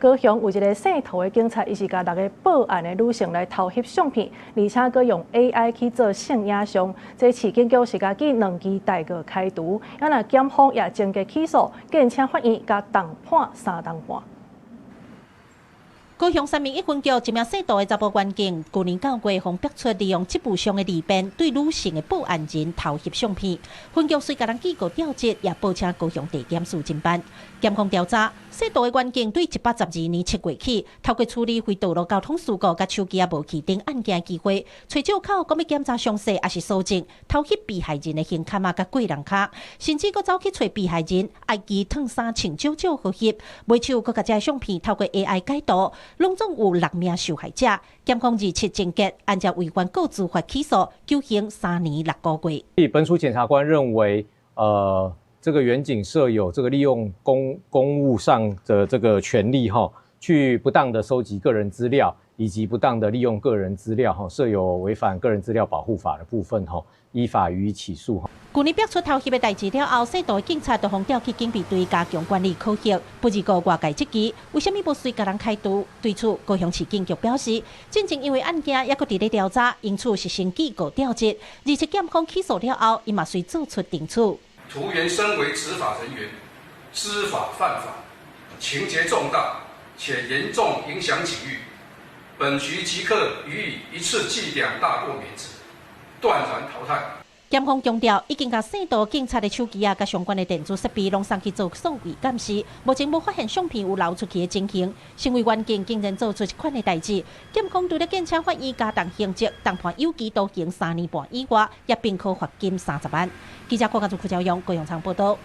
高雄有一个姓涂的警察，伊是共六个報案的女性來偷翕相片，而且閣用 AI 去做性影像。這市警局是共記兩支代告開除，啊若檢方也增加起訴，建請法院共重判3冬半。高雄三民一分局一名姓杜的查埔員警，舊年9月予逼出利用職務上的利便，對女性的報案人偷翕相片。分局遂共人記過調職，也報請高雄地檢署偵辦。檢控調查，姓杜的員警對112年7月起，透過處理非道路交通事故佮手機仔無去等案件的機會，揣藉口講欲檢查詳細，抑是搜證偷翕被害人的胸坎仔佮過人跤，甚至閣走去揣被害人，愛伊脫衫穿少少予翕，尾手閣共這相片透過 AI 改圖。攏總有六名受害者，檢控27偵結，按照違反個資法起訴，求刑3年6個月。本署檢察官認為，這個員警設有這個利用公務上的這個權力，哈，去不當的收集個人資料，以及不當的利用個人資料，哈，設有違反個人資料保護法的部分，哈，依法予以起訴。舊年爆出偷翕的代誌了後，姓杜的警察就予調去警備隊加強管理考核，不過外界質疑，為啥物無隨共人開除？對此，高雄市警局表示，進前因為案件猶閣佇咧調查，因此是先記過調職。而且檢方起訴了後，伊嘛隨做出懲處。塗員身為執法人員，知法犯法，情節重大，且嚴重影響警譽，本局即刻予以一次記兩大過免職，斷然淘汰。檢方強調，已經共姓杜警察的手機仔佮相關的電子設備攏送去做數位鑑視，目前無發現相片有流出去的情形。身為員警，竟然做出這款的代誌，檢控除了建請法院加重刑責，重判有期徒刑3年半以外，也並可罰金30萬。記者郭家祖、柯昭勇、高永昌報道。